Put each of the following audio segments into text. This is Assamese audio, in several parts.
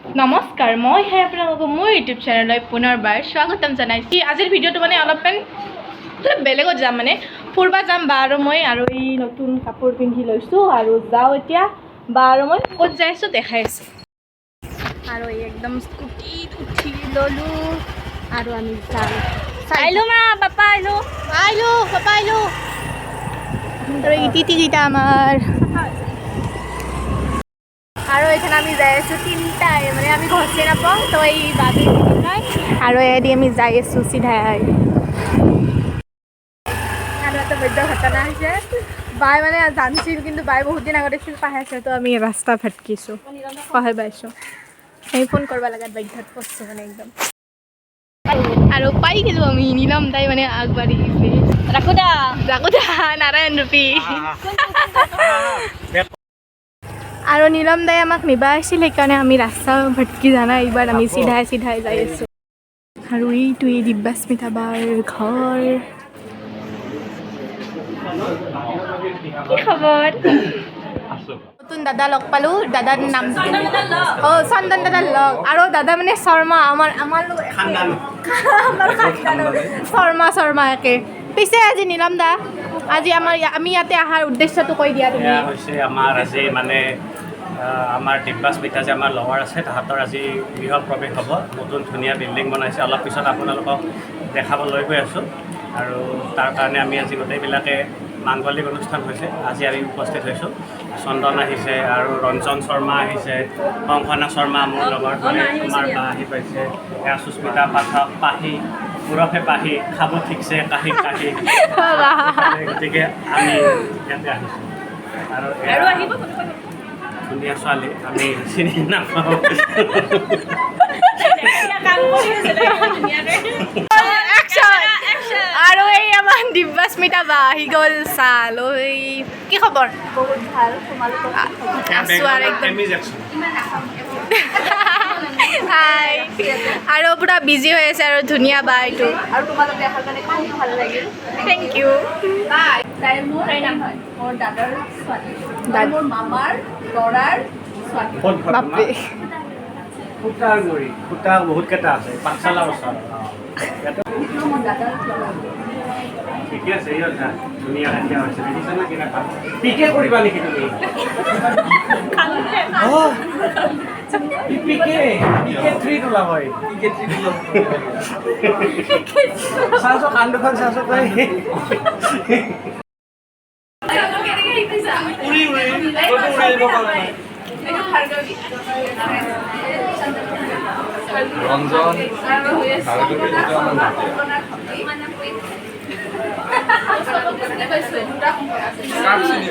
নমস্কাৰ, মই হে আপোনালোকক মোৰ ইউটিউব চেনেললৈ পুনৰবাৰ স্বাগতম জনাইছোঁ। আজিৰ ভিডিঅ'টো মানে অলপমান অলপ বেলেগত যাম, মানে ফুৰবা যাম বা আৰু মই। আৰু এই নতুন কাপোৰ পিন্ধি লৈছোঁ আৰু যাওঁ এতিয়া। বা আৰু মই ক'ত যাই আছোঁ দেখাই আছোঁ। আৰু এই একদম স্কুটিত উঠি ল'লোঁ আৰু আমি যাম। আহিলো মা, পাপা আহিলো। আহিলো পাপা, আহিলো। আৰু এই তিতিকেইটা আমাৰ। আৰু এইখানে আমি যাই আছোঁ তিনিটাই, মানে আমি ঘৰ চিনি নাপাওঁ তো এই বাবি চিনি পায় আৰু এদি আমি যাই আছোঁ চিধাই। আৰু এটা বৈদ্য ঘটনা হৈছে, বাই মানে জানছিল কিন্তু বাই বহুত দিন আগতে আছিল, পাহাইছে তো আমি ৰাস্তা ভটকিছোঁ, সহায় পাইছোঁ। এই ফোন কৰিব লগাত বাধ্যত পৰছোঁ মানে একদম। আৰু পাই গ'লোঁ আমি। নীলম তাই মানে আগবাঢ়ি গৈছে। ৰাখো দা। ৰাখো দা, নাৰায়ণ ৰূপী। আৰু নীলম দাই আমাক নিবা আহিছিল, সেইকাৰণে আমি ৰাস্তা ভটকি জানা এইবাৰ আমি চিধাই চিধাই যাই আছোঁ। আৰু এইটো এই দিব্যাস্মিতা বাৰ ঘৰ। কি খবৰ? নতুন দাদা লগ পালোঁ। দাদাৰ নাম অঁ চন্দন দাদাৰ লগ। আৰু দাদা মানে শৰ্মা, আমাৰ লগত আমাৰ খানদানৰ শৰ্মা, শৰ্মা একে। পিছে আজি নীলম দা, আজি আমাৰ আমি ইয়াতে অহাৰ উদ্দেশ্যটো কৈ দিয়া তুমি। এয়া হৈছে আমাৰ আজি মানে আমাৰ দিব্যাস্মিতা যে আমাৰ লগৰ আছে, তাহাঁতৰ আজি গৃহ প্ৰৱেশ হ'ব। নতুন ধুনীয়া বিল্ডিং বনাইছে, অলপ পিছত আপোনালোকক দেখাব লৈ গৈ আছোঁ। আৰু তাৰ কাৰণে আমি আজি গোটেইবিলাকে মাংগলিক অনুষ্ঠান হৈছে, আজি আমি উপস্থিত হৈছোঁ। চন্দন আহিছে আৰু ৰঞ্জন শৰ্মা আহিছে, কংকনা শৰ্মা মোৰ লগৰ, মানে তোমাৰ বা আহি পাইছে। এয়া সুস্মিতা পাঠক পাহি ওৰফে পাহি, খাব ঠিকছে কাহি কাহি। গতিকে আমি ইয়াতে আহিছোঁ। আৰু এয়া আৰু আহিব কোনোবা। ধুনীয়া ছোৱালী, আমি চিনি নাপাওঁ। কাম কৰি আছে ধুনীয়াকে। Action! আৰু এই আমাৰ দিব্যাস্মিতা বা আহি গ'ল চাল। ঐ, কি খবৰ? বহুত ভাল, তোমালোকৰ? আছোঁ আৰু একদম। এমি জেকচন। হাই। আৰু পুৰা বিজি হৈ আছে আৰু ধুনীয়া বা এইটো। আৰু তোমালোক দেখাৰ কাৰণে খুব ভাল লাগিল। Thank U. তাই মোৰ মোৰ দাদাৰ ছোৱালী, তাই মোৰ মামাৰ ল'ৰাৰ ছোৱালী। ক'ত ঘৰ তোমাৰ? বাপৰে! সূতাৰ গুৰি, সূতা বহুত কেইটা আছে পাঠশালাৰ ওচৰত। ইয়াতে। সেইটো মোৰ দাদাৰ ল'ৰা। ঠিকে আছে। ইয়াত যা, ধুনীয়া ৰাখিয়া হৈছে, দেখিছা না কেনেকুৱা? পিকে কৰিবা নেকি তুমি? পিকে পিকে থ্ৰী ওলাব। পিকে থ্ৰী ওলাব। চাচো কাণ দুখন চাচো। তই উৰি উৰি ক'তো উৰি আহিব পৰা নাই। ৰঞ্জন ভাৰতী দুটা আমাৰ নাতি। কাক চিনি?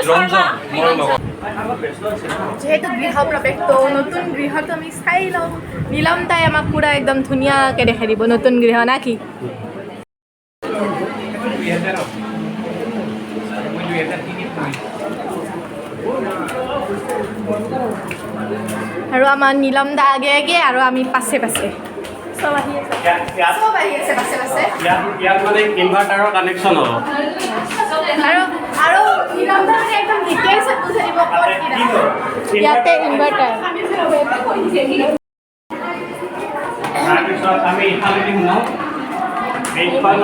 ৰঞ্জন মোৰ লগত। যিহেতু গৃহ প্ৰৱেশ, তো নতুন গৃহটো আমি চাই লওঁ। নীলম তাই আমাক পূৰা একদম ধুনীয়াকৈ দেখাই দিব নতুন গৃহ, না কি? 2000, মই 2003ত পঢ়িছোঁ। আৰু আমাৰ নীলম দা আগে আগে আৰু আমি পাছে পাছে। চব আহি আছে। ইয়াত চব আহি আছে পাছে পাছে। ইয়াত মানে ইনভাৰ্টাৰৰ কানেকশ্যন হ'ব। আৰু আৰু নীলম দা মানে একদম ডিটেইলছত বুজাই দিব ক'ত কি কি ৰাখে। হ'ল? ইয়াতে ইনভাৰ্টাৰ। তাৰপিছত আমি ইফালেদি সোমাওঁ। এইখন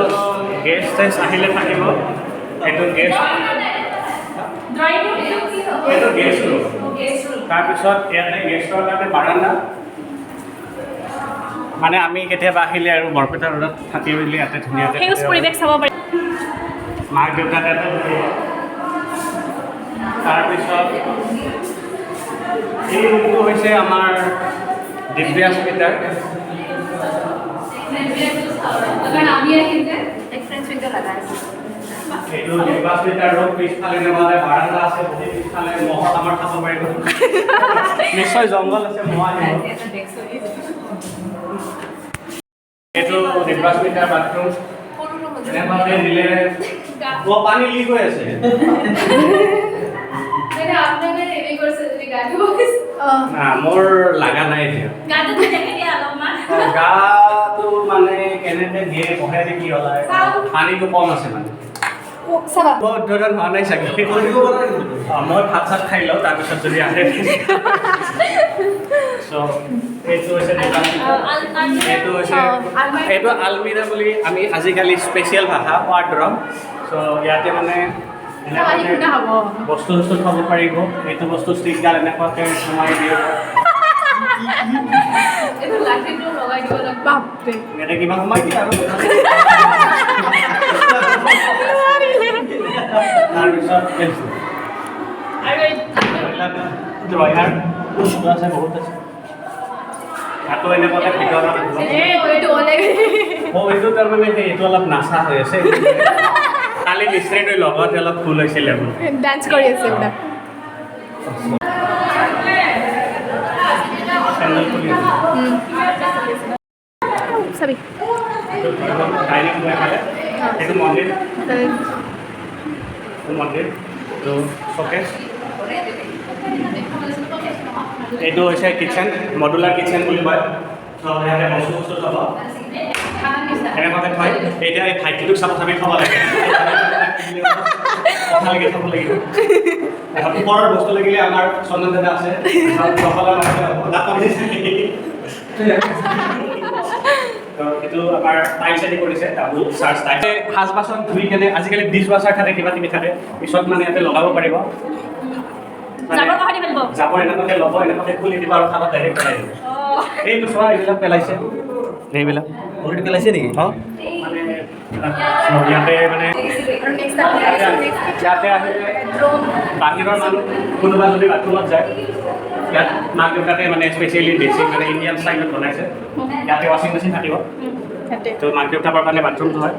গেষ্ট চেষ্ট আহিলে থাকিব। এইটো গেষ্ট, এইটো গেষ্ট ৰুম। তাৰপিছত ইয়াতে গেষ্টৰ কাৰণে বাৰাণ্ডা, মানে আমি কেতিয়াবা আহিলে আৰু বৰপেটা ৰোডত থাকি মেলি ইয়াতে ধুনীয়াকৈ সেউজ থাকিব। পৰিৱেশ চাব পাৰি। মাক দেউতাক ইয়াতে থাকিব। তাৰপিছত এই ৰুমটো হৈছে আমাৰ দিব্যাস্মিতাৰ। এইটো দিব্যাস্মিতাৰ ৰুম। পিছফালে মানে বাৰাণ্ডা আছে বহি, পিছফালে মহত আমাৰ খাব পাৰিব। নিশ্চয় জংঘল আছে, মহ আহিব। এইটো দিব্যাস্মিতাৰ বাথৰুম। এনেকুৱাকে দিলে অ পানী লিক হৈ আছে। না, মোৰ লগা নাই এতিয়া। গাটো মানে কেনেকে দিয়ে বহাই দি কি ওলাই পানীটো কম আছে মানে। চাবা। বৰ উদ্বোধন হোৱা নাই চাগে। মই ভাত চাত খাই লওঁ, তাৰপিছত যদি আহে। চ' এইটো হৈছে এইটো হৈছে এইটো আলমিৰা বুলি আমি আজিকালি স্পেচিয়েল ভাষা ৱাৰ্ডৰম। চ' ইয়াতে মানে এনেকুৱাকে বস্তু চস্তু থ'ব পাৰিব। এইটো বস্তু ষ্টিকডাল এনেকুৱাকৈ সোমাই দিয়ে। এইটো লাঠিটো লগাই দিব লাগিব। বাপৰে। ইয়াতে কিবা সোমাই দিয়ে আৰু তাৰপিছত আৰু এইবিলাক ড্ৰয়াৰ বস্তু আছে, বহুত আছে। আকৌ এনেকুৱাকে ভিতৰত এইটো অনেক। অ' এইটো তাৰমানে সেই এইটো অলপ নাচা হৈ আছে। কালি মিস্ত্ৰীটোৰ লগত অলপ ভুল হৈছিলে বোলে। ডান্স কৰি আছে এইবিলাক। চেণ্ডেল খুলি আছে। চাবি। ডাইনিং ৰুম এফালে, সেইটো মন্দিৰ, এইটো মন্দিৰ, এইটো শ্বকেছ। এইটো হৈছে কিটচেন, মডুলাৰ কিটচেন বুলি কয়। চ' ইয়াতে বস্তু বস্তু থ'ব, এনেকুৱাকৈ থয়। এতিয়া এই ভাইটিটোক চাব চাবি থ'ব লাগে, কথা লাগি থ'ব লাগিব। এখন ওপৰৰ বস্তু লাগিলে আমাৰ চন্দন দাদা আছে, নকলা নাপাবিছে। তো এইটো আমাৰ টাইলছ এদি কৰিছে, ডাবুল চাৰ্জ টাইলছ। সাজ বাচন ধুই কেনে, আজিকালি ডিছ ৱাছাৰ থাকে, কিবা কিবি থাকে, পিছত মানে ইয়াতে লগাব পাৰিব। মানে জাবৰ কাষত পেলাব। জাবৰ এনেকুৱাকে ল'ব, এনেকুৱাকে খুলি দিব আৰু খালত ডাইৰেক্ট পেলাই দিব। এইটো চোৱা, এইবিলাক পেলাইছে এইবিলাক। অলৰেডি পেলাইছে নেকি? অঁ, মানে ইয়াতে মানে আৰু নেক্সট ইয়াতে আহিলে বাহিৰৰ মানুহ কোনোবা যদি বাথৰুমত যায়, ইয়াত মাক দেউতাকে মানে স্পেচিয়েলি দেশী মানে ইণ্ডিয়ান ষ্টাইলত বনাইছে। ইয়াতে ৱাশ্বিং মেচিন থাকিব। ইয়াতে তো মাক দেউতাকৰ কাৰণে বাথৰুমটো হয়,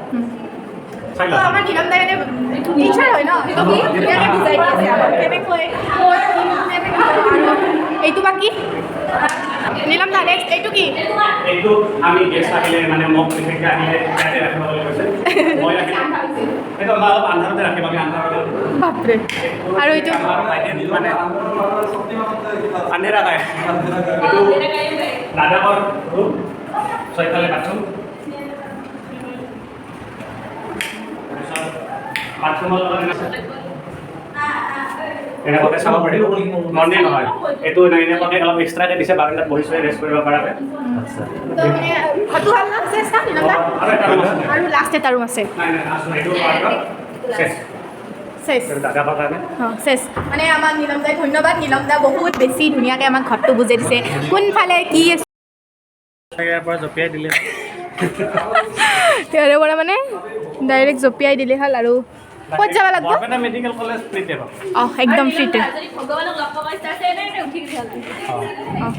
চাই লওক। আমাৰ নীলম দাই এনে টিচাৰ হয় ন, তো কি ধুনীয়াকৈ বুজাই দি আছে আমাক কেনেকৈ ক'ত কি ধুনীয়াকৈ বুজাই। আৰু এইটো বা কি নীলম দা, নেক্সট এইটো কি? এইটো আমি গেষ্ট আহিলে, মানে মোক বিশেষকৈ আহিলে ইয়াতে ৰাখিব বুলি কৈছে। মই ৰাখিম সেইটো, আমাৰ অলপ আন্ধাৰতে ৰাখিম আমি, আন্ধাৰতে। বাপৰে, আৰু এইটো? আমাৰ ভাইটিয়ে মানে আন্ধেৰা গায়। এইটো দাদাকৰ ৰুম, ছয়ফালে বাথৰুম। তাৰপিছত বাথৰুমৰ লগত এনেকুৱাকৈ চাব পাৰি। মন্দিৰ নহয় এইটো, এনেকুৱাকৈ অলপ এক্সট্ৰাকৈ দিছে, বাৰাণ্ডাত বহি চহি ৰেষ্ট কৰিব পৰাকৈ। তো মানে ঘৰটো ভাল না আছে চা নীলম দা? আৰু এটা ৰুম আছে। আৰু লাষ্ট এটা ৰুম আছে। নাই নাই, আছোঁ। এইটো শেষ। চেচ। এইটো দাদাকৰ কাৰণে। অঁ, চেচ। মানে আমাক নীলম দাই, ধন্যবাদ নীলম দা, বহুত বেছি ধুনীয়াকৈ আমাক ঘৰটো বুজাই দিছে, কোনফালে কি আছে। ইয়াৰ পৰা জঁপিয়াই দিলে। ইয়াৰে পৰা মানে ডাইৰেক্ট জঁপিয়াই দিলে হ'ল। আৰু ক'ত যাব লাগিব? বৰপেটা মেডিকেল কলেজ ফ্ৰীতে পাব। অঁ, একদম ফ্ৰীতে। যদি ভগৱানক লগ পাব ইচ্ছা আছে, এনে এনে উঠি গৈছে। অঁ।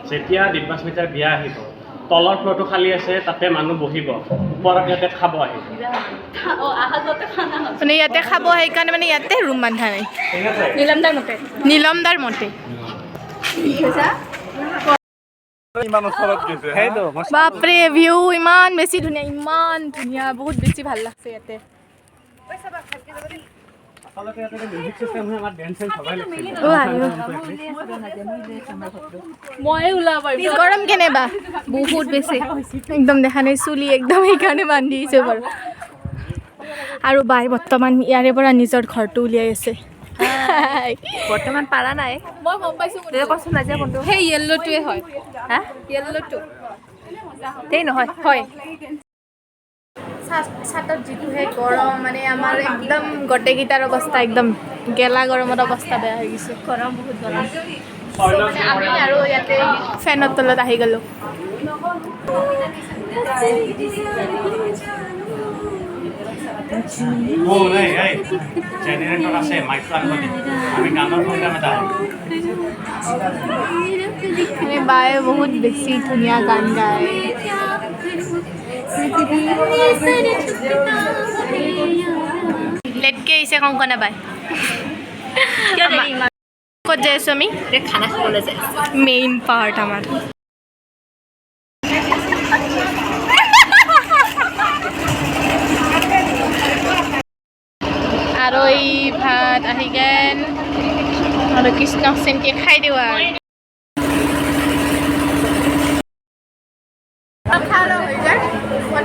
যেতিয়া দিব্যাস্মিতাৰ বিয়া আহিব, তলৰ ফ্ল'ৰটো খালী আছে, তাতে মানুহ বহিব, ওপৰত ইয়াতে খাব আহিব। অঁ, অহা যোৱাতে খানা হ'ল। মানে ইয়াতে খাব, সেইকাৰণে মানে ইয়াতে ৰুম বান্ধা নাই। ঠিক আছে। নীলমদাৰ মতে। নীলম দাৰ মতে। কি কৈছা? ইমান ওচৰত গৈছে। সেইটো মই বাপৰে, ভিউ ইমান বেছি ধুনীয়া, ইমান ধুনীয়া, বহুত বেছি ভাল লাগছে ইয়াতে। আচলতে ইয়াতে মিউজিক চিষ্টেম হয়, আমাৰ ডেন্স চেন্স হ'বই লাগিছিল। অ' আয়ো। ময়ে ওলাব পাৰিম। গৰম কেনেবা? বহুত বেছি। একদম দেখা নাই, চুলি একদম সেইকাৰণে বান্ধি দিছোঁ বাৰু। আৰু বাই বৰ্তমান ইয়াৰে পৰা নিজৰ ঘৰটো উলিয়াই আছে। বৰ্তমান পাৰা নাই। মই গম পাইছো। কচোন নাজিয়া কোনটো? সেই য়েল্ল'টোৱে হয়। হা? য়েল্ল'টো। দেই, নহয় হয়। চাটত যিটোহে গৰম, মানে আমাৰ একদম গোটেইকেইটাৰ অৱস্থা একদম গেলা গৰমত অৱস্থা বেয়া হৈ গৈছে। গৰম, বহুত গৰম। মানে আমি আৰু ইয়াতে ফেনৰ তলত আহি গ'লোঁ। অ' নাই, এই জেনেৰেটৰ আছে, মাইকটো আনিব দিম, আমি গানৰ প্ৰগ্ৰাম এটা হ'ব। মানে বায়ে বহুত বেছি ধুনীয়া গান গায়। লেটকে আহিছে কংকনা বাই। ক'ত যাই আছোঁ আমি? খানা খাবলৈ যায়। মেইন পাৰ্ট আমাৰ। আৰু এই ভাত আহি গেল আৰু কৃষ্ণক চেনকে খাই দিওঁ। আৰু খানা হৈ যায়,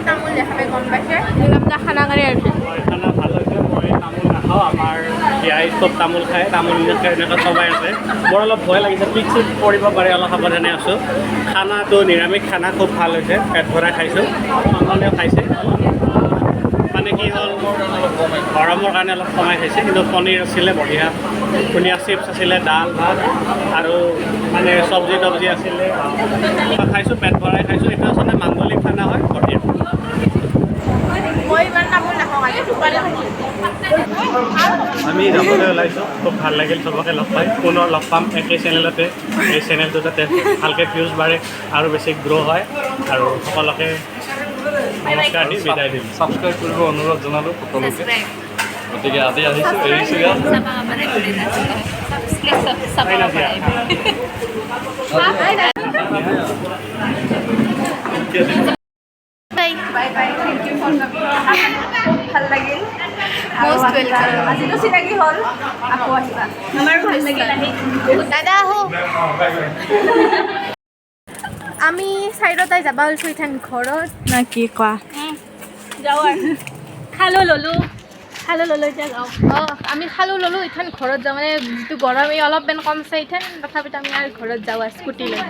তামোল দেখা পাই গম পাইছে, নীলম দা খানা কাৰি আছে। মই খানা ভাল হৈছে। মই তামোল নাখাওঁ, আমাৰ বিয়াই খুব তামোল খায়, তামোল এনেকৈ এনেকৈ চবাই আছে। মোৰ অলপ ভয় লাগিছে, পিক চিক পৰিব পাৰে, অলপ সাৱধানে আছোঁ। খানাটো নিৰামিষ খানা, খুব ভাল হৈছে, পেট ভৰাই খাইছোঁ। চন্দনেও খাইছে। মানে কি হ'ল, গৰমৰ কাৰণে অলপ কমাই খাইছে, কিন্তু পনীৰ আছিলে বঢ়িয়া, ধুনীয়া চিপছ আছিলে, দাল ভাত আৰু মানে চব্জি তব্জি আছিলে। খাইছোঁ, পেট ভৰাই খাইছোঁ। এইটো আচলতে মাংগলিক খানা হয়, বঢ়িয়া। মই ইমান তামোল নাখাওঁ, আজি দুপালে খাইছোঁ। আমি যাবলৈ ওলাইছোঁ। খুব ভাল লাগিল চবকে লগ পাই। পুনৰ লগ পাম একে চেনেলতে। এই চেনেলটো যাতে ভালকৈ ভিউজ বাঢ়ে আৰু বেছি গ্ৰ' হয় আৰু সকলোকে নমস্কাৰ দি বিদায় দিম। ছাবস্ক্ৰাইব কৰিব অনুৰোধ জনালোঁ সকলোকে। গতিকে আজি আহিছোঁ, এৰিছোঁ ইয়াত। বাই Nazia. Bye. Bye bye, thank you for coming. খুব ভাল লাগিল। Most welcome. আজিতো চিনাকি হ'ল, আকৌ আহিবা। আমাৰো ভাল লাগিল আহি। দাদা আহো। আমি চাৰিটাই যাবা ওলছোঁ ইথান ঘৰত না কি কোৱা? যাওঁ আৰু, খালো ল'লো, খালো ল'লো, এতিয়া যাওঁ। অঁ, আমি খালোঁ ল'লোঁ, ইথান ঘৰত যাওঁ। মানে যিটো গৰম, এই অলপমান কমছে ইথান, তথাপিতো আমি আৰু ঘৰত যাওঁ আৰু স্কুটি লৈ।